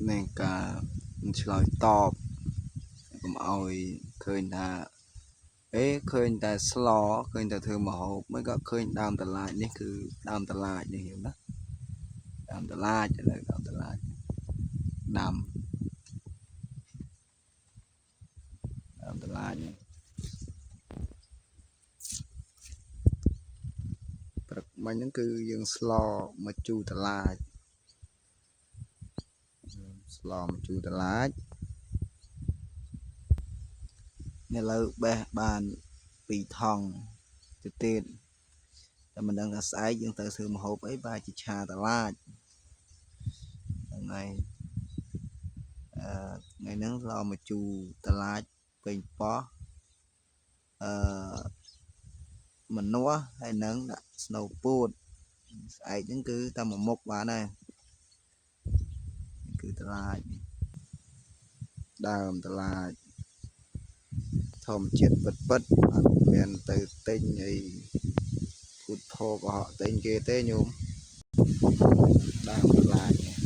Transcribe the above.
នៃការឆ្លើយតបកុំឲ្យឃើញថាអេឃើញតែស្លឃើញតែធ្វើម្ហូបមិនក៏ឃើញដើមតឡាចនេះគឺដើមតឡាចនេះញោមណាដើមតឡាចឥឡូវដើមតឡាចដាំដើមតឡាចនេះព្រឹកមិញហ្នឹងគឺយើងស្លមកជូរតឡាចស្លមកជូរតឡាចនេះឥឡូវបេះបាន2ថង់ទៅទៀតតែមិនដឹងថាស្អែកយើងទៅធ្វើម្ហូបអីបាទជាឆាតឡាចហ្នឹងហើយអឺថ្ងៃហ្នឹងស្លមកជូរតឡាចពេញប៉ោះអឺម្នាស់ហើយនឹងដាក់ស្នូវពោតស្អែកហ្នឹងគឺតែមួយមុខបានហើយគឺតឡាចដើមតឡាចធម្មជាតិពិតពិតអត់មានទៅទិញអីភូតភរកុហកទិញគេទេញោមដើមតឡាចនេះ